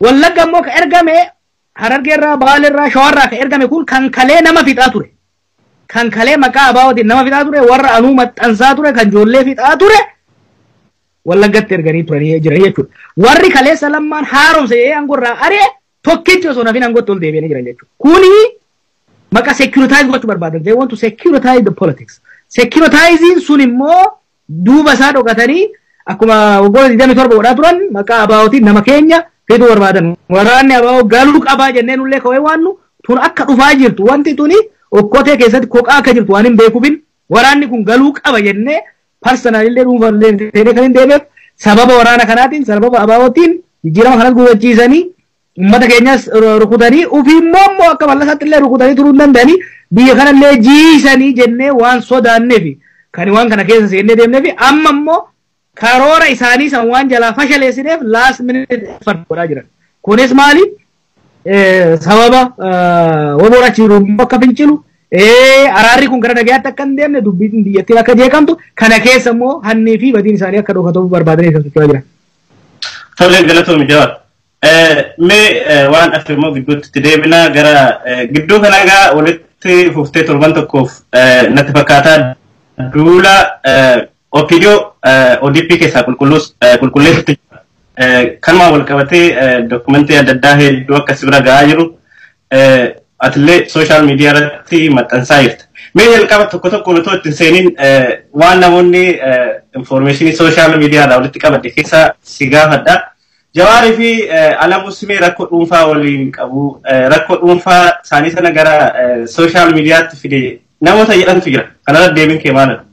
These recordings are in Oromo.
Wallagga immoo ka ergame Harargeerraa, Baaleerraa, Shawarraa ka ergame kun kan kalee nama fixaa ture. Kan kalee maqaa ABOtiin nama fixaa ture, warra anuu maxxansaa ture, kan ijoollee fixaa ture. Wallaggatti erganii turanii jiran jechuudha. Warri kaleessa Lammaan haaromsa jedhee aangoo irraa ari'e tokkichi osoo nafin aangootti ol deebi'anii jiran jechuudha. Kuni maqaa securitize gochuu barbaadan. They want to securitize the politics. Securitizing sun immoo duuba isaa dhokatanii akkuma waggoota 27 godhaa turan maqaa ABOtiin nama keenya fiduu barbaadan. Waraanni ABO galuu qabaa jenneen ullee kawee waannu tun akka dhufaa jirtu, wanti tuni okkotee keessatti koqaa akka jirtu waan hin beekuufin waraanni kun galuu qaba jennee personally dhuunfaallee seenee kan hin deemeef sababa waraana kanaatiin, sababa ABOtiin jijjiirama kanas gufachiisanii, uummata keenyas rukutanii, ofii immoo akka Mallasaatti illee rukutanii turuu hin danda'anii, biyya kanallee jiisanii jennee waan sodaanneef kan waan kana keessa seennee deemneef, amma immoo karoora isaanii san waan jalaa fashaleessineef last minute effort godhaa jiran. Kunis maali? Sababa WBOn achi jiru akka fincilu, araarri kun gara nagayaatti akka hin deemne, dubbiin biyyattiin akka jeeqamtu, kana keessa immoo hannii fi badiin isaanii akka dhokatuuf barbaadanii kan socho'aa jiran. Tole, galatoomi Jawaar. Mee waan hafe immoo gidduutti itti deebina. Gara gidduu kana egaa walitti fuftee torban tokkoof natti fakkaataa duula OPDO ODP keessaa qulqulleessutti kanumaan wal qabatee dokumentii adda addaa hedduu akka si bira ga'aa jiru atillee social media irratti maxxansaa jirta. Mee jalqaba tokko tokko otoo ittiin seeniin waan namoonni information social media irraa walitti qabadde keessa si gaafadha. Jawaarii fi Alamuu Simee rakkoo dhuunfaa waliin qabu. Rakkoo dhuunfaa isaanii sana gara social mediaatti fide namoota jedhantu jira. Kanarra deebiin kee maalidha?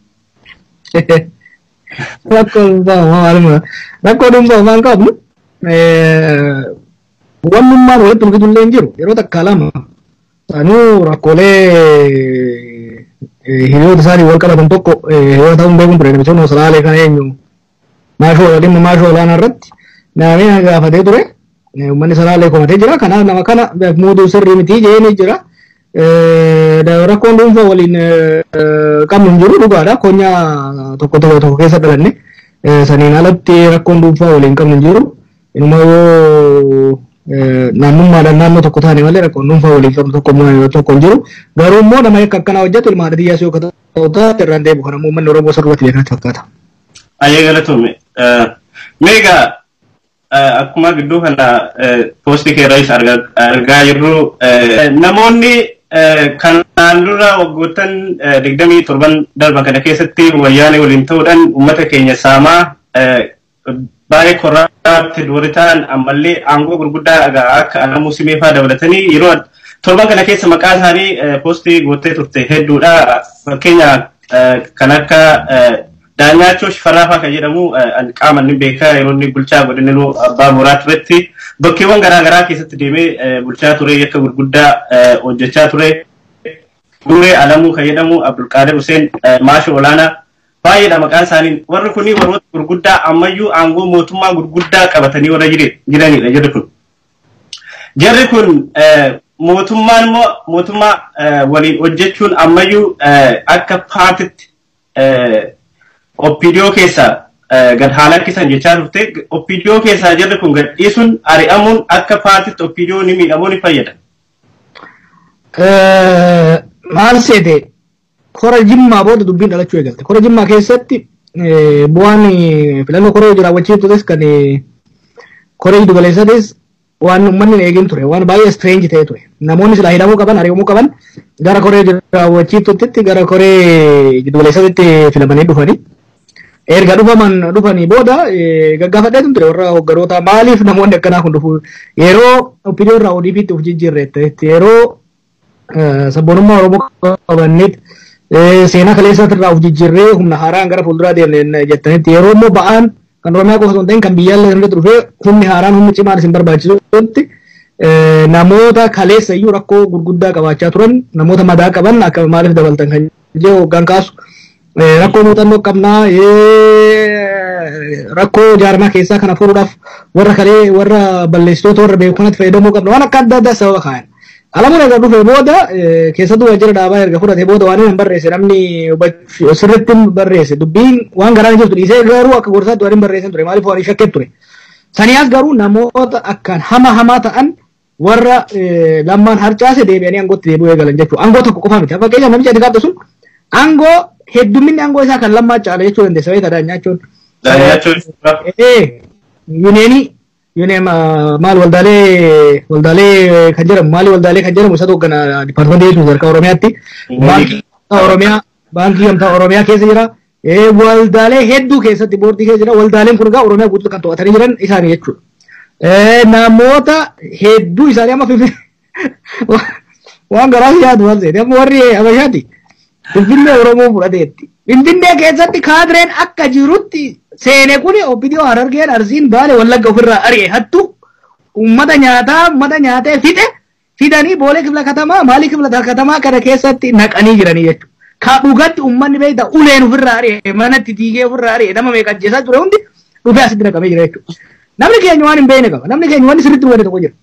Rakkoo dhuunfaa maaluma? Rakkoo dhuunfaa waan qabnu wannummaan walitti nu fidullee hin jiru. Yeroo takka lama sanuu rakkoolee hiriyoota isaanii wal qabatan tokko hiriyoota ta'uun beekuun ture. Namicha Salaalee kan eenyu maashoo dhimma maashoo olaanaa irratti namni gaafatee ture. Uummanni Salaalee komatee jira. Kanaaf nama kana muuduu sirrii miti jedhee jira. Rakkoon dhuunfaa waliin qabnu hin jiru, dhugaadha. Konyaa tokko tokko tokko keessa dhalanne. Saniin alatti rakkoon dhuunfaa waliin qabnu hin jiru. Inuma yoo naannummaadhaan naannoo tokko taane malee rakkoon dhuunfaa waliin qabnu tokko tokko hin jiru. Garuu immoo nama akka akkanaa hojjetu ilma haadha xiyyaas yoo ta'u taate irraan deebi'u. Kanaafuu uummanni Oromoo sirriitti beekanatti fakkaata. Ayyee, galatoome. Meegaa akkuma gidduu kana poostii kee irratti argaa jirru, namoonni kanaan dura waggoottan 27 darban kana keessatti Wayyaanee waliin ta'uudhaan uummata keenya saamaa baay'ee corrupt warri ta'an ammallee aangoo gurguddaa akka Alamuu Simee fa'aa dabalatanii yeroo torban kana keessa maqaa isaanii poostii gootee turte hedduudha. Fakkeenya kan akka Daanyaachoo Shifarraa fa'aa kan jedhamu qaama inni beekaa yeroo inni bulchaa godina Abbaa Booraa turetti bakkeewwan garaa garaa keessatti deemee bulchaa ture, yakka gurguddaa hojjechaa ture. Gurree Alamuu kan jedhamu, Abdulqaadir Hussein Maashoo Olaanaa, baay'eedha maqaan isaanii. Warri kuni warroota gurguddaa ammayyuu aangoo mootummaa gurguddaa qabatanii warra jiranidha jarri kun. Jarri kun mootummaan immoo mootummaa waliin hojjechuun ammayyuu akka paartitti OPDO keessaa gad haa lakkisan jechaa turte. OPDO keessaa jarri kun gad dhiisuun, ari'amuun akka paartitti OPDO ni miidhamuu ni fayyada? Maal seete, kora Jimmaa booda dubbiin dhalachuu eegalte. Kora Jimmaa keessatti bu'aan filannoo koree hojii raawwachiiftutis kan koree giddu galeessatis waan uummanni hin eegin ture, waan baay'ee strange ta'e ture. Namoonni silaa hidhamuu qaban, ari'amuu qaban gara koree hojii raawwachiiftutti, gara koree giddu galeessatti filamanii dhufanii. Erga dhufanii booda gaggaafadhee ture warra hogganoota, maaliif namoonni akkanaa kun dhufu, yeroo OPDO irraa ODP'tti of jijjiirreetti, yeroo sabboonummaa Oromoo qabanneet seenaa kaleessaatti irraa of jijjiirree humna haaraan gara fuulduraa deemne jettanitti, yeroo immoo ba'aan kan Oromiyaa qofa osoo hin ta'in kan biyyaallee irratti dhufee humni haaraan, humni cimaan isin barbaachisutti, namoota kaleessa iyyuu rakkoo gurguddaa qabaachaa turan, namoota madaa qaban akka maaliif dabaltan kan jedhu hoggaan kaasu, rakkoo muuxannoo qabnaa, rakkoo jaarmaa keessaa kana furuudhaaf warra kalee warra balleessitoota warra beeku kanatti fayyadamuu qabna, waan akka adda addaa sababa kaayan. Alamuun erga dhufee booda, keessattuu waajjira dhaabaa erga fudhatee booda, waan hin barreesse namni sirriitti hin barreesse, dubbiin waan garaan jirtu dhiisee, garuu akka gorsaatti waan hin barreessan ture, maaliif waan shakkee ture. Saniyaas garuu namoota akkaan hama hamaa ta'an warra Lammaan harcaase deebi'anii aangootti deebi'uu eegalan jechuudha. Aangoo tokko qofa miti. Fakkeenyaaf namichi ati gaafte sun aangoo heddumminni aangoo isaa kan Lammaa caala jechuu dandeessa beektaa Daanyaachuun. Yuuneenii yuuneen maal waldaalee kan jedhamu maali waldaalee kan jedhamu isa hoggana dipaartimentii jechuun sadarkaa Oromiyaatti. Baankii Oromiyaa Baankii Gamtaa Oromiyaa keessa jira. Waldaalee hedduu keessatti boordii keessa jira. Waldaaleen kun egaa Oromiyaa guutuu kan to'atanii jiran isaanii jechuudha. Namoota hedduu isaanii amma Finfinnee waan garaa yaadu waan seete amma warri Habashaati Finfinnee Oromoo fudhateetti. Finfinnee keessatti kaadireen akka jirutti seene kuni OPDO Harargeen Arsiin Baale Wallagga ofirraa ari'e hattu uummata nyaataa uummata nyaatee fixe fidanii Boolee kifla katamaa maalii kifla katamaa kana keessatti naqanii jiranii jechuudha. Ka dhugatti uummanni beektaa uleen ofirraa ari'e manatti diigee ofirraa ari'e nama meeqa ajjeesaa ture hundi dhufee asitti naqamee jira jechuudha. Namni keenya waan hin beekne qaba. Namni keenya wanni sirriitti hubate tokko jira.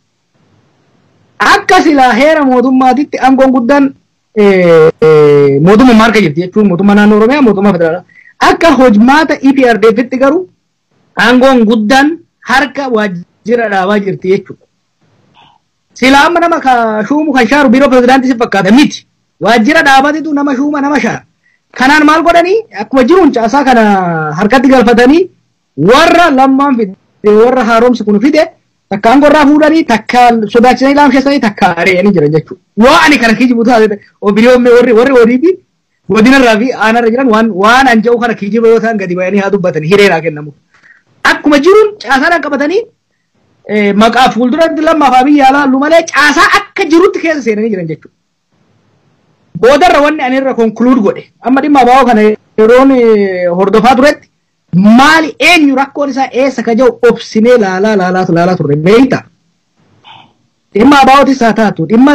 Akka silaa heera mootummaatitti aangoon guddaan mootummaa harka jirti jechuun mootummaa naannoo Oromiyaa mootummaa federaalaa. Akka hojmaata EPRDFitti garuu aangoon guddaan harka waajjira dhaabaa jirti jechuudha. Silaa amma nama shuumu kan shaaru biiroo pirezidaantii si fakkaata miti. Waajjira dhaabatitu nama shuuma nama shaara. Kanaan maal godhanii akkuma jiruun caasaa kana harkatti galfatanii warra Lammaan fide warra haaromsi kun fide takka aangoo irraa fuudhanii takka sodaachisanii laamsheessanii takka ari'anii jiran jechuudha. Yoo ani kana kijibu taate OPDO warri ODP godinarraa fi aanarra jiran waan an jedhu kana kijiba yoo ta'an gadi bayanii haa dubbatan hireenaa kennamu. Akkuma jiruun caasaadhaan qabatanii maqaa fuulduratti Lammaaf Abiyyi alaallu malee caasaa akka jirutti keessa seenanii jiran jechuudha. Boodarra wanni ani irra conclude godhe amma dhimma ABO kana yeroon hordofaa turetti maali eenyu rakkoon isaa eessa ka jiru obsinee laalaa laalaa laalaa turre beekta. Dhimma ABOtis haa taatu dhimma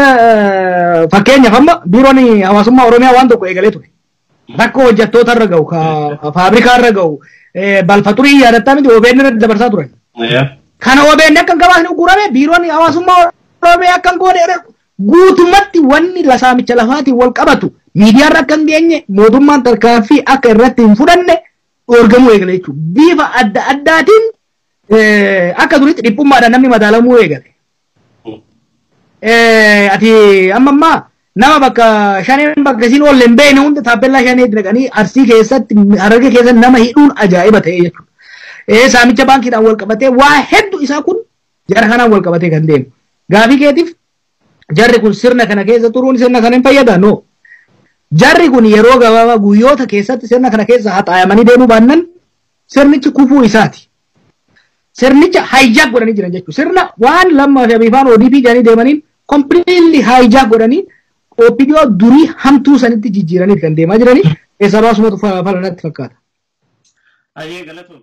fakkeenyaaf amma biiroon hawaasummaa Oromiyaa waan tokko eegalee ture. Rakkoo hojjettoota irra gahu faabrikaa irra gahu balfa xurii yaadattaa miti OBN irra dabarsaa turan. Kana OBN akka hin gabaasne ugurame biiroon hawaasummaa Oromiyaa akka hin goone guutummaatti wanni saamicha lafaatiin wal qabatu miidiyaarra akka hin geenye mootummaan tarkaanfii akka irratti hin fudhanne dhoorgamuu eegale jechuudha. Bifa adda addaatiin akka duriitti dhiphummaadhaan namni madaalamuu eegale. Ati amma ammaa nama bakka shaneen bakka isiin oolle hin beekne hunda taappellaa shanee naqanii Arsii keessatti Harargee keessatti nama hidhuun ajaa'iba ta'e jechuudha. Saamicha baankiidhaan wal qabatee waa hedduu isaa kun jara kanaan wal qabatee kan deemu. Gaafii keetiif jarri kun sirna kana keessa turuun sirna kana hin fayyada no. Jarri kun yeroo gabaabaa guyyoota keessatti sirna kana keessa haxaayamanii deemuu baannan sirnichi kufuu isaati. Sirnicha hijack godhanii jiran jechuudha. Sirna waan Lammaa fi Abiifaan ODP jedhanii deemaniin completely hijack godhanii OPDO durii hamtuu sanitti jijjiiranii kan deemaa jiranii keessaa baasumatu falanatti fakkaata. Ayyee galatoom.